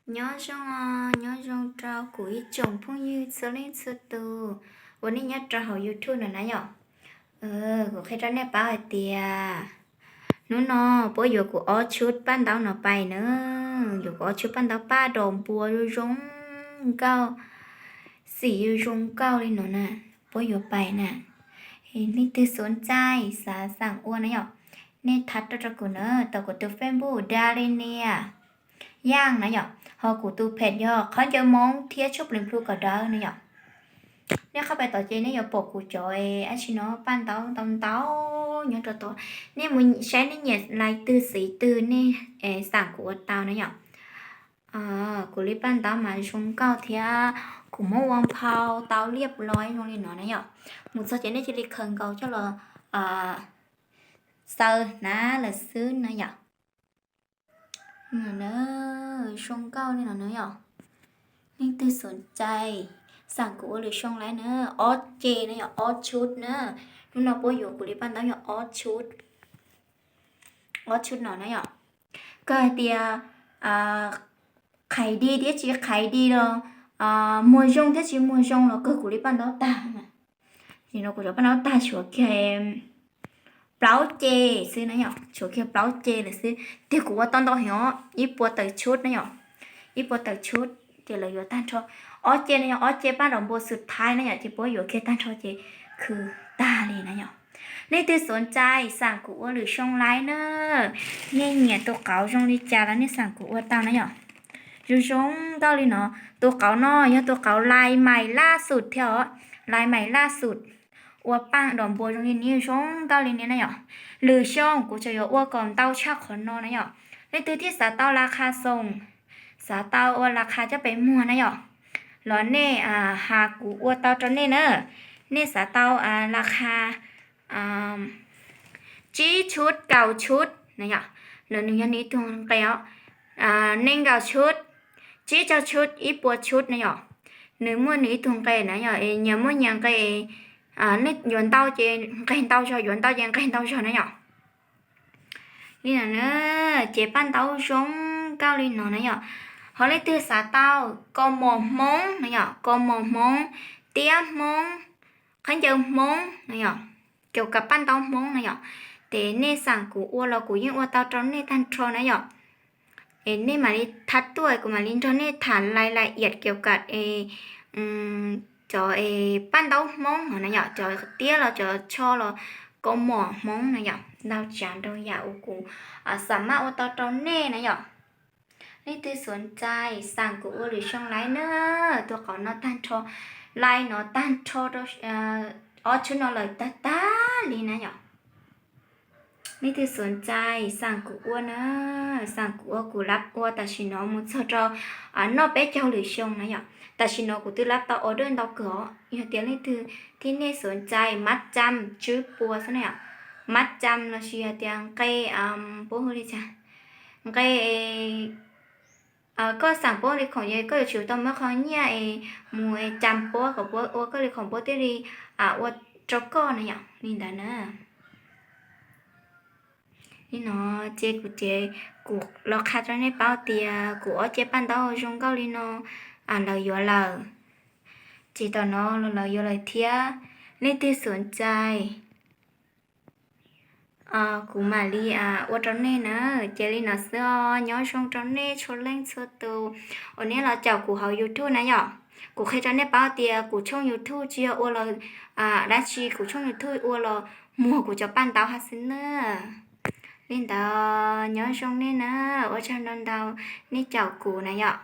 Nyob zoo, nyob zoo rau kuv ib tsoom phooj ywg txhua leej txhua tus uas nej nyob rau hauv YouTube no na yom. Kuv qhia rau nej paub hais tias hnub no puab yuav kuv ob tshuj paj ntaub no pais na. Yuav kuv ob tshuj paj ntaub paj dos npua zoo zoo nkauj, xim zoo zoo nkauj li no na, puab yuav pais na. Leej twg xav txais xav xaam ua na yom, nej thab rau rau kuv na, tau kuv tus Facebook Dalenia Yaj na yom, ho kuv tus page yog Qhov Ncauj Hmoob thiab Tshuaj Pleev Plhu Kawm Dawb na yom. Nej qhab pais tod ces nej yuav pom kuv cov dab tsi no paj ntaub ntau ntau nyob rau tod. Nej mus saib nej nyiam lais twg xim twg nej xaam kuv ua tau na yom. Kuv li paj ntaub mas zoo nkauj thiab kuv muab ua nphau tau liab plob zoo li no na yom. Mus txog ces nej cia li khaws nkaus coj los xaws hnav lawm xwb na yom. Zoo nkauj li no na yom. Leej twg xav txais xaam kuv ua lwm xyoo laiv na, ob ce na yom, ob tshuj na. Hnub no puab yuav kuv li paj ntaub yog ob tshuj, ob tshuj no na yom. Kawg hais tias qhais di thiab tsis qhais di los, muag zoo thiab tsis muag zoo los kawg kuv li paj ntaub tag. Nim no kuv cov paj ntaub tag tshuav kiag plaub ce xwb na yom, tshuav kiag plaub ce lawm xwb. Tiag kuv ua tau ntau heev os, ib puas tawm tshuj na yom, ib puas tawm tshuj ces lawv yuav tag nrho. Ob ce no yog ob ce paj ntaub npua xwm thaib na yom, ces puab yuav kiag tag nrho ces khwv tag li na yom. Leej twg xav txais xaam kuv ua lwm xyoo laiv na, nej nyiam tus qauv zoo li cas los nej xaam kuv ua tau na yom. Zoo zoo nkauj li no, tus qauv no yog tus qauv lais mais laj xum thiab os, lais mais laj xum, ua paj ntaub npua zoo li ni zoo nkauj li ni na yom. Lwm xyoo kuv tseem yuav ua kom ntau tshaj qhov no na yom. Leej twg thiaj xav tau las khas xoom, xav tau ua las khas coj pes muag na yom, los nej has kuv ua tau rau nej na. Nej xav tau las khas tsib tshuj kaum tshuj na yom, los nws yog nws ib tug nqe os, nees nkaum tshuj, tsib caug tshuj, ib puas tshuj na yom. Nws muaj nws ib tug nqe na yom, es nyias muaj nyias nqe, nej yuav ntau ces nqeg ntau zog, yuav ntau ces nqeg ntau zog na yom. Li no na, ces paj ntaub zoo nkauj li no na yom. Ho leej twg xav tau kaus mom Hmoob na yom, kaus mom Hmoob, tiab Hmoob, qhab ncaws Hmoob na yom, kaus kam paj ntaub Hmoob na yom, ces nej xaam kuv ua los kuv yeej ua tau rau nej tag nrho na yom. Es nej mam li thab tuaj kuv mam li nrog nej tham lais lais iam kaus kam es cov es paj ntaub Hmoob no na yom, cov tiab los cov tsho los kaus mom Hmoob na yom, ntau tsav ntau yam uas kuv xam maj ua tau rau nej na yom. Leej twg xav txais xaam kuv ua lwm xyoo laiv na, tus qauv no tag nrho, lais no tag nrho rau ob tshuj no lawm tag tag li na yom. Leej twg xav txais xaam kuv ua na, xaam kuv ua, kuv lab ua tam sim no mus txog rau noj peb caug lwm xyoo na yom. Tam sim no kuv twb lab tau order ntau kawg os. Yog tias leej twg thiab nej xav txais mab cam tsib puas xwb na yom, mab cam los sis hais tias nqe, puab hu li cas, nqe, koj xaam puab li khoom, koj yuav tsum tau muab qhov nyiaj es mus es cam puab kom puab ua koj li khoom puab thiaj li ua rau koj na yom, li ntawd na. Li no ces kuv ces kuv los qha rau nej paub tias kuv ob ce paj ntaub zoo nkauj li no lawv yuav lawm. Ces tom no los lawv yuav lawm thiab. Leej twg xav txais kuv mam li ua rau nej na. Ces li no xwb os, nyob zoo rau nej txhua leej txhua tus uas nej los caum kuv hauv YouTube na yom. Kuv qhia rau nej paub tias kuv tshooj YouTube tsis yog ua los dab tsi, kuv tshooj YouTube ua los muag kuv cov paj ntaub hab xwb na. Li ntawd nyob zoo nej na, ua tsaug ntau ntau nej caum kuv na yom.